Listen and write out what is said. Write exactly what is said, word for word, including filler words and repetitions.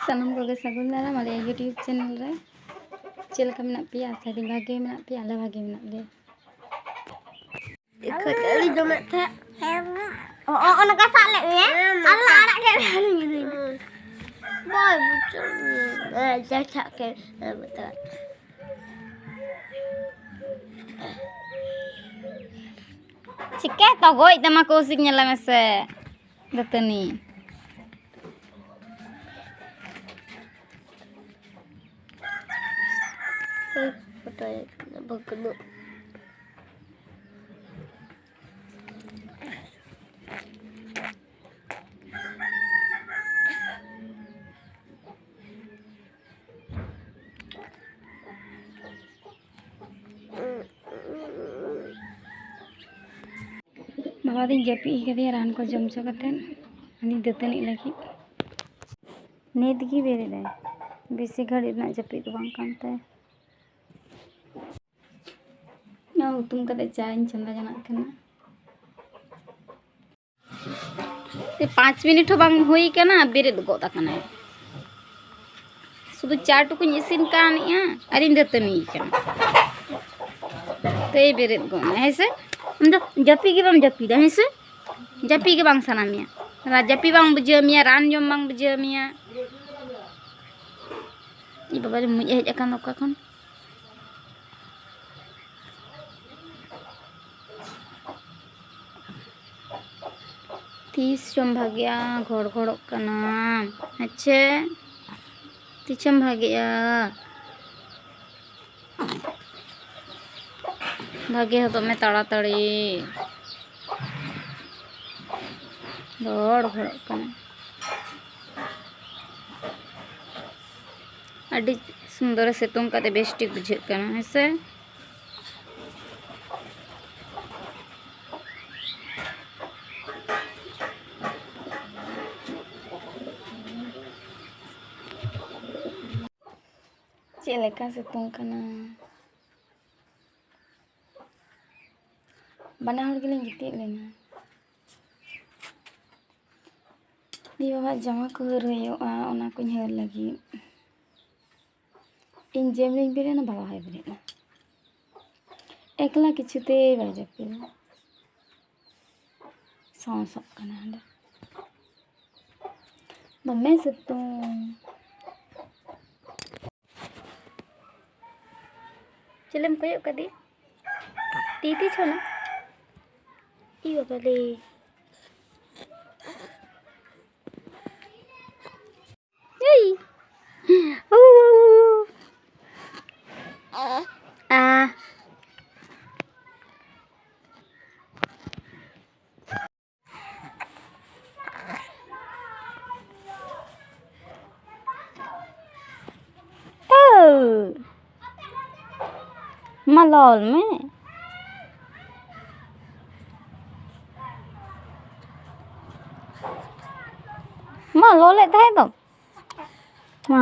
ᱥᱟᱱᱟᱢ ᱠᱚᱜᱮ ᱥᱟᱹᱜᱩᱱ ᱫᱟᱨᱟᱢ ᱟᱞᱮᱭᱟᱜ YouTube ᱪᱮᱱᱮᱞ ᱨᱮ᱾ ᱪᱮᱫ ᱞᱮᱠᱟ ᱢᱮᱱᱟᱜ ᱯᱮᱭᱟ? ᱟᱥᱟᱭ ᱫᱟᱹᱧ ᱵᱷᱟᱜᱮ ᱢᱮᱱᱟᱜ ᱯᱮᱭᱟ, ᱟᱞᱮ ᱵᱷᱟᱜᱮ ᱢᱮᱱᱟᱜ ᱞᱮᱭᱟ᱾ ᱠᱷᱟᱹᱡᱟᱹᱲᱤ ᱡᱚᱢᱮᱫ ᱛᱟᱦᱮᱸᱫ᱾ ᱚ, ᱚ, ᱚᱱᱠᱟ ᱥᱟᱵ ᱞᱮᱫ ᱢᱮᱭᱟ᱾ ᱟᱨ ᱞᱟᱦᱟ ᱟᱲᱟᱜ ᱠᱮᱫ ᱢᱮᱭᱟ᱾ ᱵᱟᱭ ᱵᱩᱡᱷᱟᱹᱣ᱾ ᱮ, ᱡᱟᱪᱷᱟᱜ ᱠᱮᱫ᱾ ᱪᱤᱠᱟᱹ ᱛᱚᱜᱚᱡ ᱛᱟᱢᱟ ᱠᱚᱣᱥᱤᱠ, ᱧᱮᱞᱮ ᱢᱮᱥᱮ᱾ ᱫᱟᱹᱛᱟᱹᱱᱤ᱾ ᱯᱷᱳᱴᱳᱭ ᱵᱷᱟᱹᱜᱽᱱᱟᱹ᱾ ᱵᱟᱵᱟ ᱫᱚᱧ ᱡᱟᱹᱯᱤᱫ ᱠᱟᱫᱮᱭᱟ ᱨᱟᱱ ᱠᱚ ᱡᱚᱢ ᱦᱚᱪᱚ ᱠᱟᱛᱮᱫ, ᱟᱫᱚᱧ ᱫᱟᱹᱛᱟᱹᱱᱤᱜ ᱞᱟᱹᱜᱤᱫ᱾ ᱱᱤᱛ ᱜᱮ ᱵᱮᱨᱮᱫ ᱟᱭ, ᱵᱮᱥᱤ ᱜᱷᱟᱹᱲᱤᱡ ᱨᱮᱱᱟᱜ ᱡᱟᱹᱯᱤᱫ ᱫᱚ ᱵᱟᱝ ᱠᱟᱱ ᱛᱟᱭᱟ᱾ ᱱᱚᱣᱟ ᱦᱩᱛᱩᱢ ᱠᱟᱛᱮ ᱪᱟ ᱤᱧ ᱪᱚᱸᱫᱟ ᱡᱚᱱᱟᱜ ᱠᱟᱱᱟ᱾ ᱯᱟᱸᱪ ᱢᱤᱱᱤᱴ ᱦᱚᱸ ᱵᱟᱝ ᱦᱩᱭ ᱠᱟᱱᱟ, ᱵᱮᱨᱮᱫ ᱜᱚᱫ ᱟᱠᱟᱱᱟᱭ᱾ ᱥᱩᱫᱷᱩ ᱪᱟ ᱴᱩᱠᱩᱧ ᱤᱥᱤᱱ ᱠᱟᱱᱮᱜᱼᱟ, ᱟᱨᱤᱧ ᱫᱟᱹᱛᱟᱹᱱᱤ ᱠᱟᱱᱟ᱾ ᱛᱮᱭ ᱵᱮᱨᱮᱫ ᱜᱚᱫ ᱮᱱᱟ, ᱦᱮᱸ ᱥᱮ? ᱟᱢ ᱫᱚ ᱡᱟᱹᱯᱤᱫ ᱜᱮ ᱵᱟᱢ ᱡᱟᱹᱯᱤᱫᱟ, ᱦᱮᱸ ᱥᱮ? ᱡᱟᱹᱯᱤᱫ ᱜᱮ ᱵᱟᱝ ᱥᱟᱱᱟ ᱢᱮᱭᱟ, ᱨᱟ-, ᱡᱟᱹᱯᱤᱫ ᱵᱟᱝ ᱵᱩᱡᱷᱟᱹᱣ ᱢᱮᱭᱟ, ᱨᱟᱱ ᱡᱚᱢ ᱵᱟᱝ ᱵᱩᱡᱷᱟᱹᱣ ᱢᱮᱭᱟ᱾ ᱤ ᱵᱟᱵᱟ ᱨᱮ, ᱢᱩᱡ ᱮ ᱦᱮᱡ ᱟᱠᱟᱱ ᱫᱚ ᱚᱠᱟ ᱠᱷᱚᱱ? ᱛᱤᱥ ᱪᱚᱢ ᱵᱷᱟᱜᱮᱜᱼᱟ, ᱜᱷᱚᱲ ᱜᱷᱚᱲᱚᱜ ᱠᱟᱱᱟᱢ᱾ ᱟᱪᱪᱷᱟ, ᱛᱤᱥᱮᱢ ᱵᱷᱟᱜᱮᱜᱼᱟ? ᱵᱷᱟᱜᱮ ᱦᱚᱫᱚᱜ ᱢᱮ ᱛᱟᱲᱟᱛᱟᱲᱤ᱾ ᱜᱷᱚᱲ ᱜᱷᱚᱲᱚᱜ ᱠᱟᱱᱟ᱾ ᱟᱹᱰᱤ ᱥᱩᱱᱫᱚᱨᱮ ᱥᱤᱛᱩᱝ ᱠᱟᱛᱮ ᱵᱮᱥ ᱴᱷᱤᱠ ᱵᱩᱡᱷᱟᱹᱜ ᱠᱟᱱᱟ, ᱦᱮᱸ ᱥᱮ? ᱪᱮᱫ ᱞᱮᱠᱟ ᱥᱤᱛᱩᱝ ᱠᱟᱱᱟ᱾ ᱵᱟᱱᱟ ᱦᱚᱲ ᱜᱮᱞᱤᱧ ᱜᱤᱛᱤᱡ ᱞᱮᱱᱟ᱾ ᱤᱧ ᱵᱟᱵᱟ ᱡᱟᱢᱟ ᱠᱚ ᱦᱟᱹᱨ ᱦᱩᱭᱩᱜᱼᱟ, ᱚᱱᱟ ᱠᱚᱧ ᱦᱟᱹᱨ ᱞᱟᱹᱜᱤᱫ᱾ ᱤᱧ ᱡᱮᱢ ᱞᱤᱧ ᱵᱮᱨᱮᱫ ᱮᱱᱟ, ᱵᱟᱵᱟ ᱦᱚᱸᱭ ᱵᱮᱨᱮᱫ ᱮᱱᱟ᱾ ᱮᱠᱞᱟ ᱠᱤᱪᱷᱩᱛᱮ ᱵᱟᱭ ᱡᱟᱹᱯᱤᱫᱟ᱾ ᱥᱚᱸᱥᱚᱜ ᱠᱟᱱᱟ ᱦᱟᱸᱰᱮ᱾ ᱫᱚᱢᱮ ᱥᱤᱛᱩᱝ᱾ ᱪᱮᱞᱮᱢ ᱠᱚᱭᱚᱜ ᱠᱟᱫᱮ? ᱛᱤ ᱛᱤ ᱪᱷᱚᱱᱟ? ᱤ ᱵᱟᱵᱟ ᱞᱮ᱾ ᱮᱭ᱾ ᱩ, ᱩ, ᱩ, ᱩ᱾ ᱟ᱾ ᱛᱟᱹᱣ᱾ ᱢᱟ ᱞᱚᱞ ᱢᱮ᱾ ᱢᱟ ᱞᱚᱞᱮᱫ ᱛᱟᱦᱮᱸ ᱫᱚ᱾ ᱢᱟ᱾